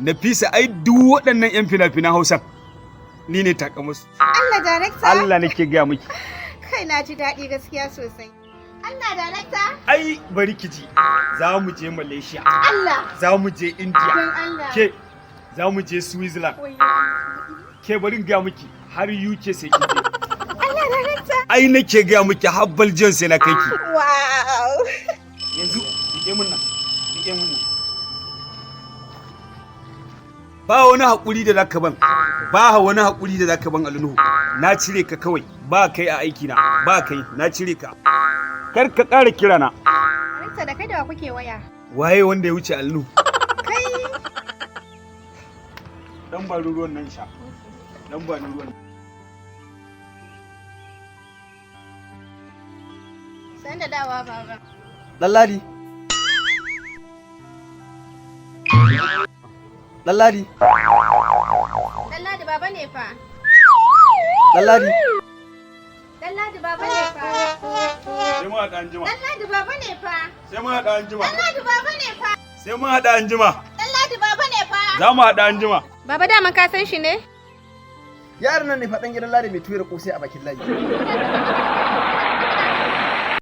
Nafisa, ai duk waɗannan 'yan fina-finan Hausa ni ne takamusu. Allah, darakta. Allah nake gaya miki. Kai, na ji daɗi gaskiya sosai. Allah, darakta. Ai bari ki ji, za mu je Malaysia. Allah. Za mu je India. Don Allah. Ke, za mu je Switzerland. Wayyo. Ke, bari in gaya miki, har UK sai kin je. Allah, darakta. Ai nake gaya miki, har Belgium sai na kai ki. Wow. Yanzu rike mun nan, rike mun nan. Ba wani haƙuri da zaka ban, ba wani haƙuri da zaka ban. Alnuhu, na cire ka kawai, ba kai a aiki na, ba kai, na cire ka, kar ka ƙara kira na. Darakta, da kai da wa kuke waya? Waye wanda ya wuce Alnuhu? Kai. Dan ba ruwan nan sha, dan ba ruwan. San da dawa, baba. Ɗanladi. Ɗanladi. Ɗanladi, baba ne fa. Ɗanladi. Ɗanladi, baba ne fa. Sai mu haɗa anjima. Ɗanladi, baba ne fa. Sai mu haɗa anjima. Ɗanladi, baba ne fa. Sai mu haɗa anjima. Ɗanladi, baba ne fa. Za mu haɗa anjima. Baba, daman ka san shi ne? Yaron nan ne faɗan gidan Ladi mai tuyar kosai a bakin layi.